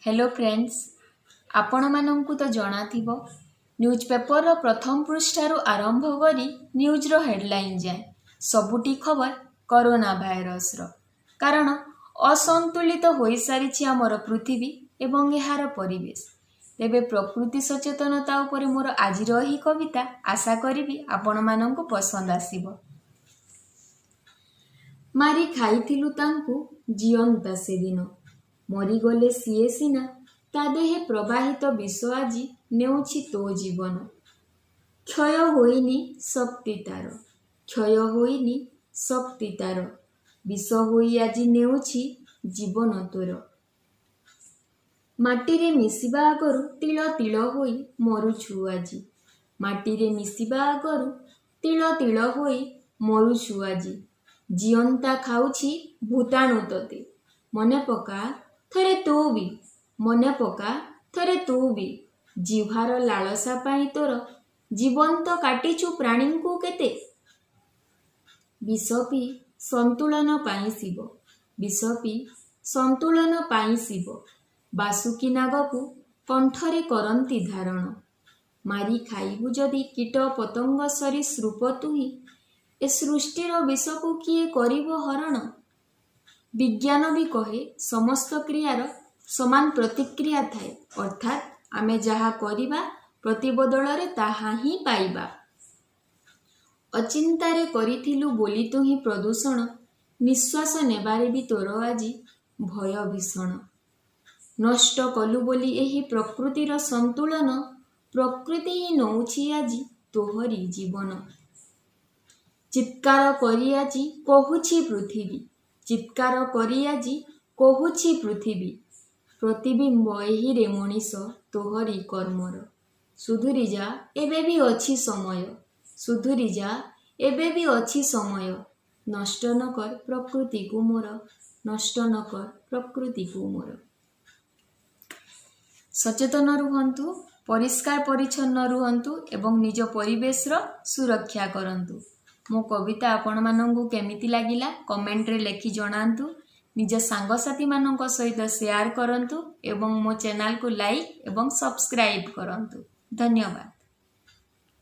Hello friends, ଆପଣମାନଙ୍କୁ ତ ଜଣାଥିବ, news ପେପରର ପ୍ରଥମ ପୃଷ୍ଠାରୁ ଆରମ୍ଭ କରି ନ୍ୟୁଜ୍ର ହେଡ଼ଲାଇନ୍ ଯାଏଁ ସବୁଠି ଖବର କରୋନା ଭାଇରସର। କାରଣ ଅସନ୍ତୁଳିତ ହୋଇସାରିଛି ଆମର ପୃଥିବୀ ଏବଂ ଏହାର ପରିବେଶ। ତେବେ ପ୍ରକୃତି ସଚେତନତା ଉପରେ ମୋର ଆଜିର ଏହି କବିତା ଆଶା କରିବି ଆପଣମାନଙ୍କୁ ପସନ୍ଦ ଆସିବ। ମାରି ଖାଇଥିଲୁ ତାଙ୍କୁ ଜିଅନ୍ତା ସେଦିନ, ମରିଗଲେ ସିଏ ସିନା, ତା ଦେହେ ପ୍ରବାହିତ ବିଷ ଆଜି ନେଉଛି ତୋ ଜୀବନ। କ୍ଷୟ ହୋଇନି ଶକ୍ତି ତାର, କ୍ଷୟ ହୋଇନି ଶକ୍ତି ତାର, ବିଷ ହୋଇ ଆଜି ନେଉଛି ଜୀବନ ତୋର। ମାଟିରେ ମିଶିବା ଆଗରୁ ତିଳ ତିଳ ହୋଇ ମରୁଛୁ ଆଜି, ମାଟିରେ ମିଶିବା ଆଗରୁ ତିଳ ତିଳ ହୋଇ ମରୁଛୁ ଆଜି। ଜିଅନ୍ତା ଖାଉଛି ଭୂତାଣୁ ତୋତେ, ମନେ ପକା ଥରେ ତୁ ବି, ମନେ ପକା ଥରେ ତୁ ବି। ଜିହ୍ୱାର ଲାଳସା ପାଇଁ ତୋର ଜୀବନ୍ତ କାଟିଛୁ ପ୍ରାଣୀଙ୍କୁ କେତେ। ବିଷ ପିଇ ସନ୍ତୁଳନ ପାଇଁ ଶିବ, ବିଷ ପିଇ ସନ୍ତୁଳନ ପାଇଁ ଶିବ ବାସୁକୀ ନାଗକୁ କଣ୍ଠରେ କରନ୍ତି ଧାରଣ। ମାରି ଖାଇବୁ ଯଦି କୀଟ ପତଙ୍ଗ ସରୀସୃପ ତୁହି, ଏ ସୃଷ୍ଟିର ବିଷକୁ କିଏ କରିବ ହରଣ? ବିଜ୍ଞାନ ବି କହେ, ସମସ୍ତ କ୍ରିୟାର ସମାନ ପ୍ରତିକ୍ରିୟା ଥାଏ, ଅର୍ଥାତ୍ ଆମେ ଯାହା କରିବା ପ୍ରତିବଦଳରେ ତାହା ହିଁ ପାଇବା। ଅଚିନ୍ତାରେ କରିଥିଲୁ ବୋଲି ତୁହି ପ୍ରଦୂଷଣ, ନିଶ୍ୱାସ ନେବାରେ ବି ତୋର ଆଜି ଭୟ ଭୀଷଣ। ନଷ୍ଟ କଲୁ ବୋଲି ଏହି ପ୍ରକୃତିର ସନ୍ତୁଳନ, ପ୍ରକୃତି ହିଁ ନଉଛି ଆଜି ତୋହରି ଜୀବନ। ଚିତ୍କାର କରି ଆଜି କହୁଛି ପୃଥିବୀ, ଚିତ୍କାର କରି ଆଜି କହୁଛି ପୃଥିବୀ, ପ୍ରତିବିମ୍ବ ଏହିରେ ମଣିଷ ତୋହରି କର୍ମର। ସୁଧୁରି ଯା, ଏବେ ବି ଅଛି ସମୟ, ସୁଧୁରି ଯା, ଏବେ ବି ଅଛି ସମୟ, ନଷ୍ଟ ନ କର ପ୍ରକୃତିକୁ ମୋର, ନଷ୍ଟ ନ କର ପ୍ରକୃତିକୁ ମୋର। ସଚେତନ ରୁହନ୍ତୁ, ପରିଷ୍କାର ପରିଚ୍ଛନ୍ନ ରୁହନ୍ତୁ ଏବଂ ନିଜ ପରିବେଶର ସୁରକ୍ଷା କରନ୍ତୁ। ମୋ କବିତା ଆପଣମାନଙ୍କୁ କେମିତି ଲାଗିଲା, କମେଣ୍ଟରେ ଲେଖି ଜଣାନ୍ତୁ। ନିଜ ସାଙ୍ଗସାଥିମାନଙ୍କ ସହିତ ସେୟାର କରନ୍ତୁ ଏବଂ ମୋ ଚ୍ୟାନେଲକୁ ଲାଇକ୍ ଏବଂ ସବସ୍କ୍ରାଇବ୍ କରନ୍ତୁ। ଧନ୍ୟବାଦ।